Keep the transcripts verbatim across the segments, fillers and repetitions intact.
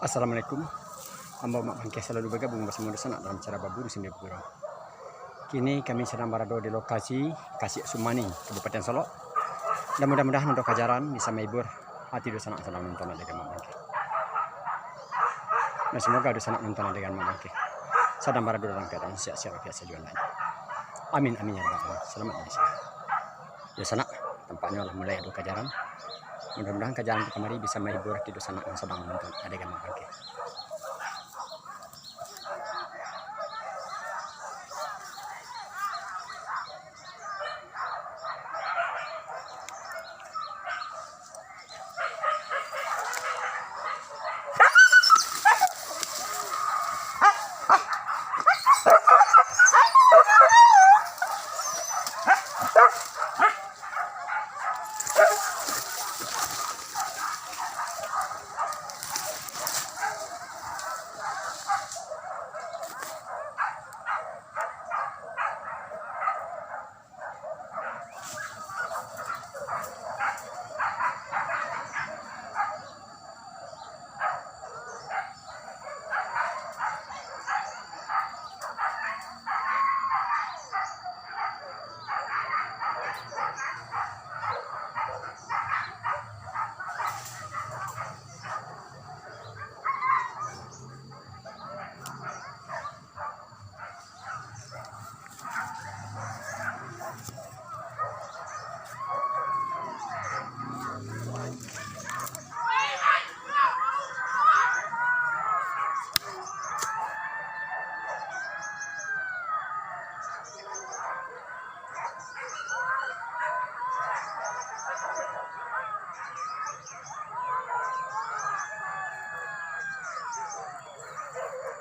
Assalamualaikum. Ambo Mak Bangkeh salalu bagabuang basamo dunsanak dalam acara Baburu Sambia Bagurau. Kini kami sadang barado di lokasi Kasiak Sumani, Kabupaten Solok. Dan mudah-mudahan untuak kajaran bisa mahibur hati dunsanak sadang nonton adegan Mak Bangkeh. Dan samoga dunsanak nonton adegan Mak Bangkeh sadang barado dalam kaadaan sihat-sihat walafiat sajuo lai. Amin, amin, ya rabbal alamin. Salamat dari sini. Dunsanak, tampaknyo lah mulai ado kajaran. Mudah-mudahan kajaran tu kamari bisa mahibur hati dunsanak nan sadang manonton adegan Mak Bangkeh.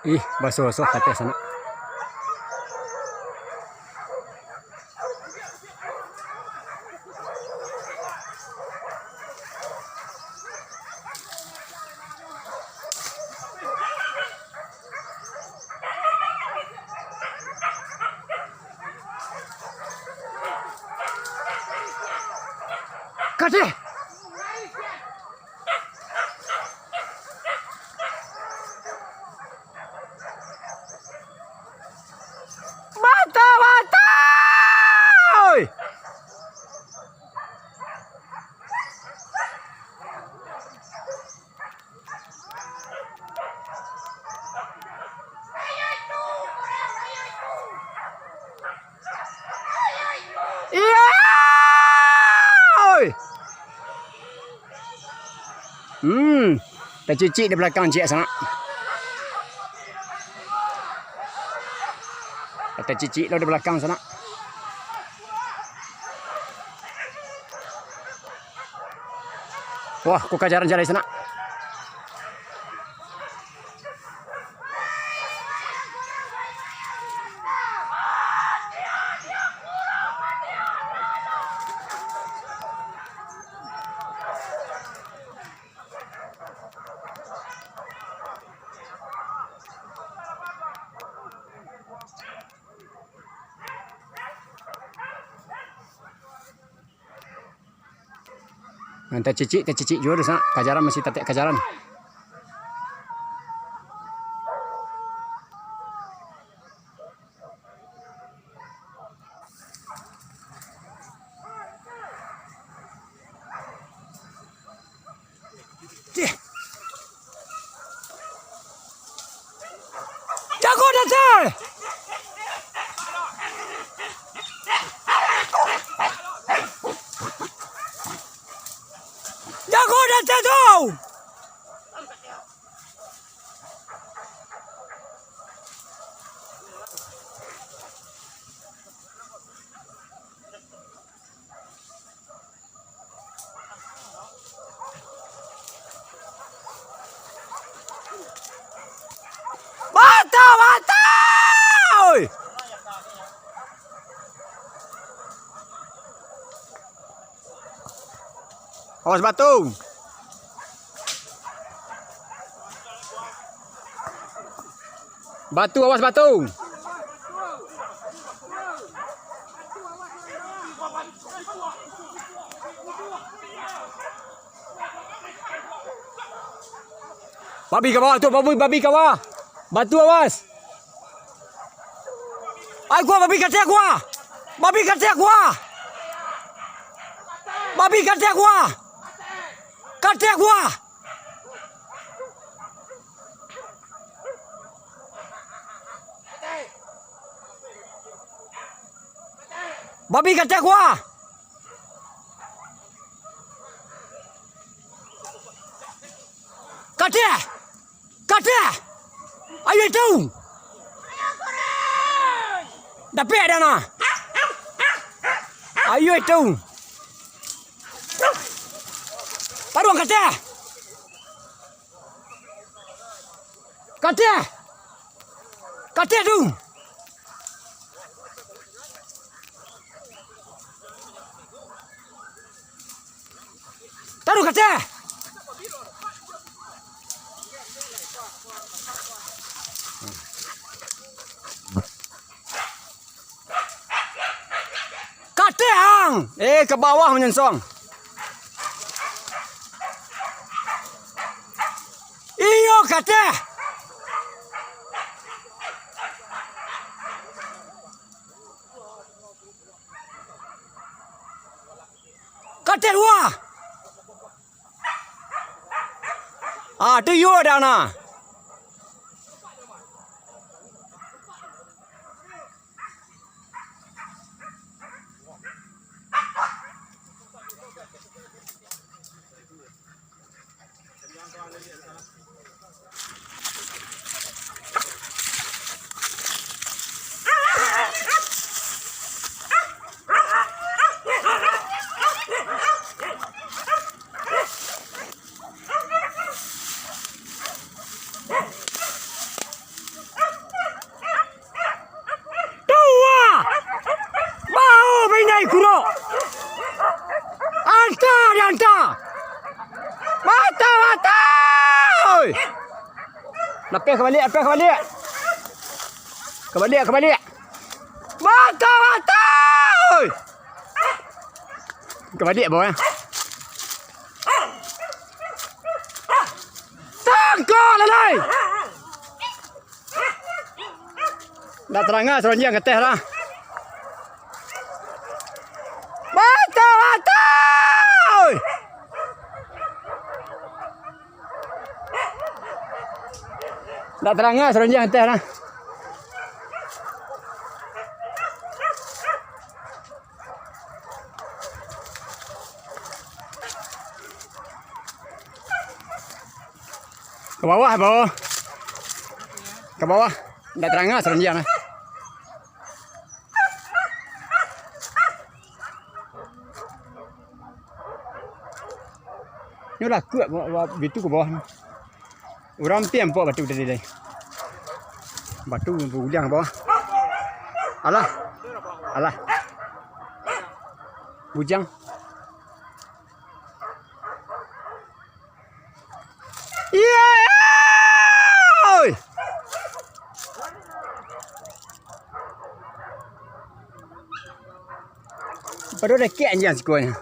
Ih, baso-baso ka ateh sanak. Kadeh! Batua, batua! Oi! Iyo! Oi! Hmm, tacicik di balakang ciek sanak. Tacicik lo di balakang sanak. Wah, ko kajaran jalai sanak. Nah, tacicik, tacicik juo tu, sanak. Kajaran masih tatek kajaran. Cih. Jago, Dante! Jago, Dante, tu! Batua, batua! Oi! Awas batu. Batu, awas batu. Babi ka bawah tu, babi, babi ka bawah. Batu awas. Ai, kuah, babi katek kuah. Babi katek kuah. Babi katek kuah. Katek kuah. Babi katek kuah. Katek! Katek! Ayo itu! Dapek dah nah! Ayo itu! Paruang katek! Katek! Katek tu! Taruh katek! Katek ang! Eh, ka bawah manyonsong. Iyo, katek! Katek dua! Ah, tu iyo dah nah. Tuah! Bao bainai kuro! Anta di anta! Mata-mata! Oi! Lapeh ka baliak, lapeh ka baliak! Ka baliak, ka baliak! Mata-mata! Oi! Ka baliak, bawah, eh. Tangkok, lalai! Ndak taranga saronjang ka ateh lah. Batua, batua! Ndak taranga saronjang ka ateh lah. Ka bawah, bawah. Ka bawah. Ndak taranga saronjang lah. Nyo lah kuat, ba-, ba-, bitu ka bawah. Urang ampia ampok batu tadi lai. Batu baguliang bawah. Alah. Alah. Bujang. Iyo, oi! Pado dakek anjiang siko nyo.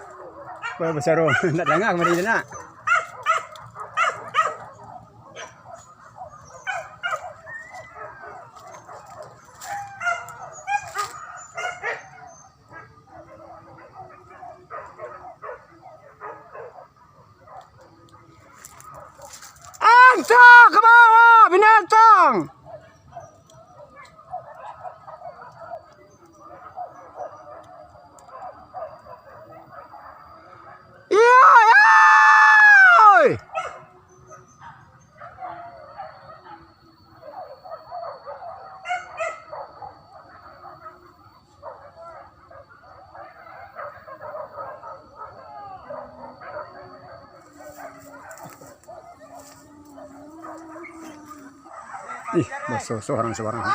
Pado basaro, ndak danga kamari tu nak. Angkek ka bawah, binatang! Iyo, iyo! Ih, baso-so urang sabarang.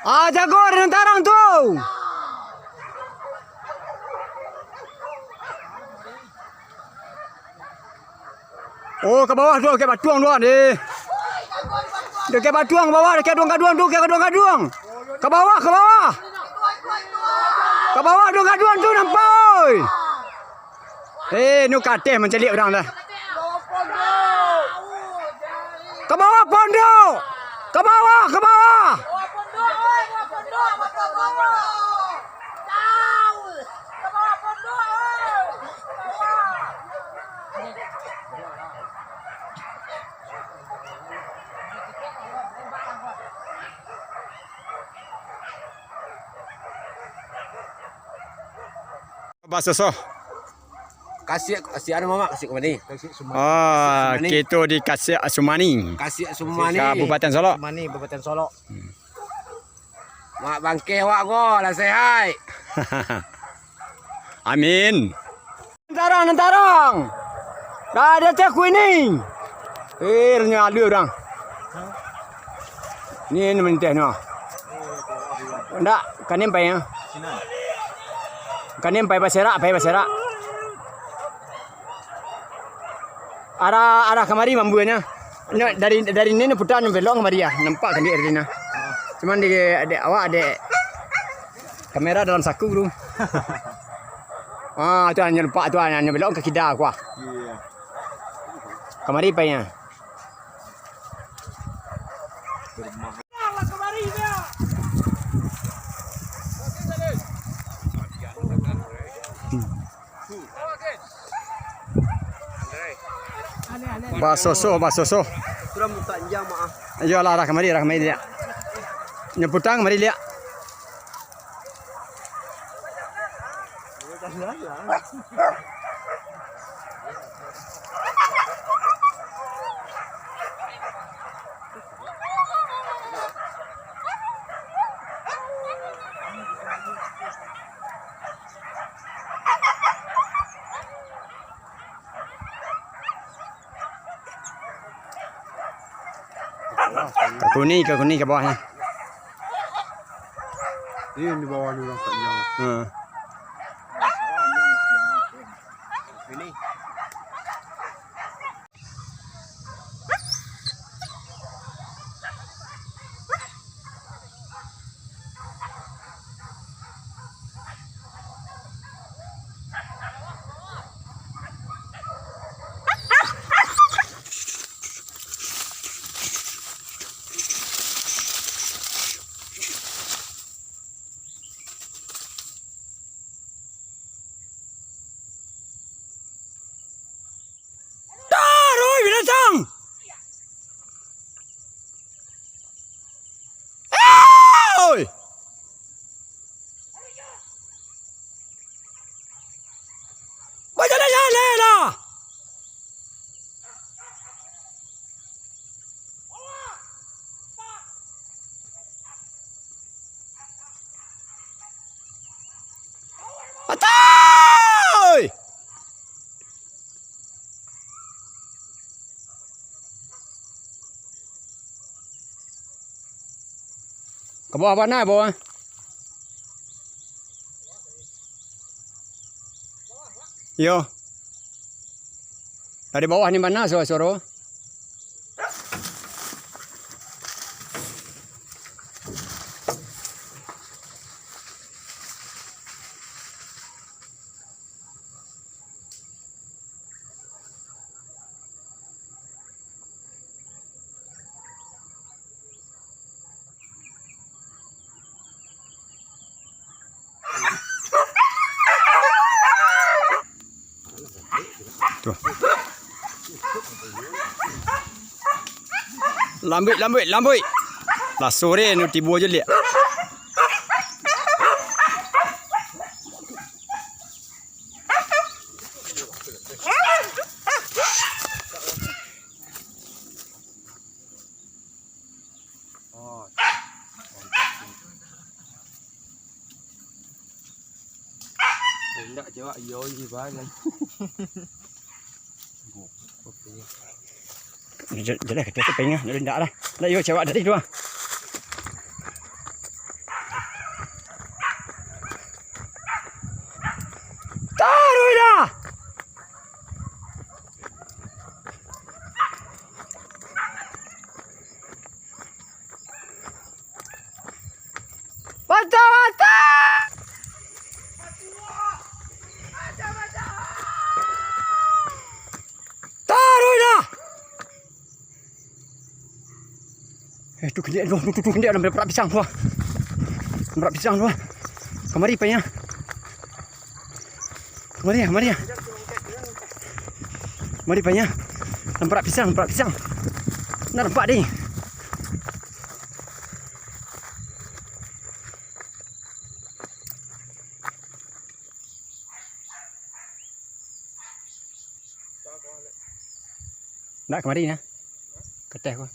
Ah, jago dengan tarang tu. Oh, ka bawah tu, dakek batuang tu, deh. Dakek batuang ka bawah, dakek gaduang-gaduang tu, dakek gaduang-gaduang. Ka bawah, ka bawah. Ka bawah dong gaduang tu nampak, oi. Eh, nu ka ateh mancaliak urang dah. Ka bawah pondok. Ka bawah, ka bawah. Basoso. Kasiak, kasiak anu, Mamak, Kasiak Sumani. Kasiak Sumani. Oh, Sumani. Kito di Kasiak Sumani. Kasiak Sumani. Kabupaten Solok. Sumani, Kabupaten Solok. Mak bangkeh awak ko, lah sehat. Amin. Nan tarang, nan tarang. Dah ada teh kuih ni. Eh, renyah alu urang. Ni, ni menteh ni. Ndak, kanin pai, ya. Kanin pai Paserak, pai Paserak. Arah, arah kamari mambuannya. Nyo dari, dari ni, ni putar, nyo belok kamari ya. Nampak kan di area ni. Cuman di, di awak ada kamera dalam saku tu. Ah, tu hanya nampak tu, hanya belok ke kida aku ah. Iya. Kamari painya. Basoso, basoso. Kurang minta injang, maaf. Iyolah, arah kamari, arah kamari liak. Nyo putang kamari liak. Ka kuning, ka kuning, ka bawah ni. Ini di bawah ni, Bang, tak jauh. Hmm. Taruih binatang! Oi! Bajalan-jalan lah! Atai! Ka bawah bana, bawah. Iyo. Dari bawah ni bana suaro-suaro. Tu. Lambuik, lambuik, lambuik. Lah sore nu tibo je liak. Oh. Indak cewek iyo je bae. Oke. J-, jelas kata tu pengah, nak indak lah. Nak iyo cewek tadi tu ah. Taruih dah. Patah, patah! Eh, tu kandiak tu, tu, tu, tu kandiak, nampak pisang tu, ah. Nampak pisang tu, ah. Kamari, Pak, yo. Kamari, kamari. Kamari, Pak, yo. Nampak pisang, nampak pisang. Nah, nampak deh. Ndak kamari nah. Kateh ko.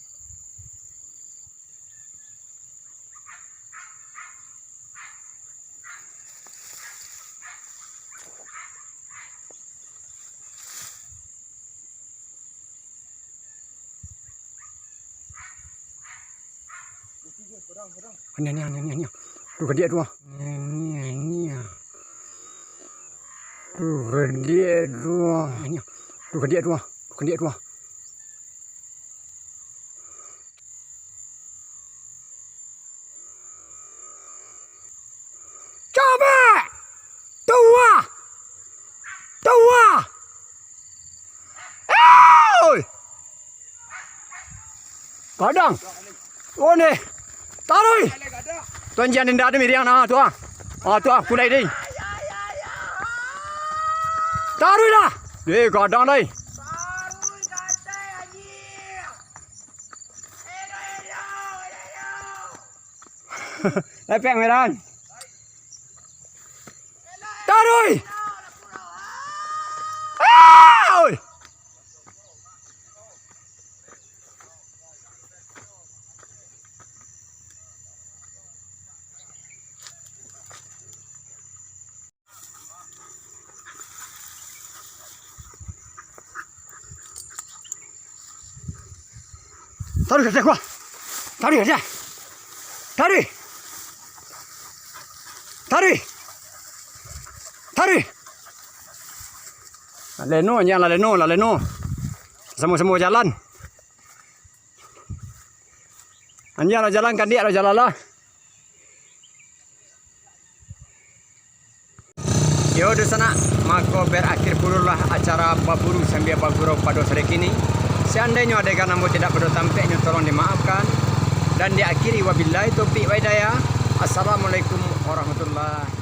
Ni, ni, ni, ni, ni. Tu kandiak tu, ah. Ni, ni, ni, ah. Tu kandiak tu, ah. Ni, ni. Tu kandiak tu, ah. Tu kandiak tu, ah. Cabek! Tuah! Tuah! Oi! Gadang! One! Taruih! Tuan Jian Dinda tu miriang nah, tuah. Ah, tuah, kulai deh. Taruih lah! Eh, gadang deh. Lepek meran. Taruih! Oi! Taruih, taruih, kuah. Taruih, taruih. Taruih. Taruih. Lah leno, anjiang, lah leno, lah leno. Samo-samo jalan. Anjiang lah jalan, kandiak lah jalan lah. Yo, dunsanak, mako barakhir pulolah acara baburu sambia bagurau pado sore kini. Seandainyo adegan ambo tidak pado tampeknyo, tolong dimaafkan. Dan diakhiri, wabillahi taufik wa hidayah. Assalamualaikum warahmatullahi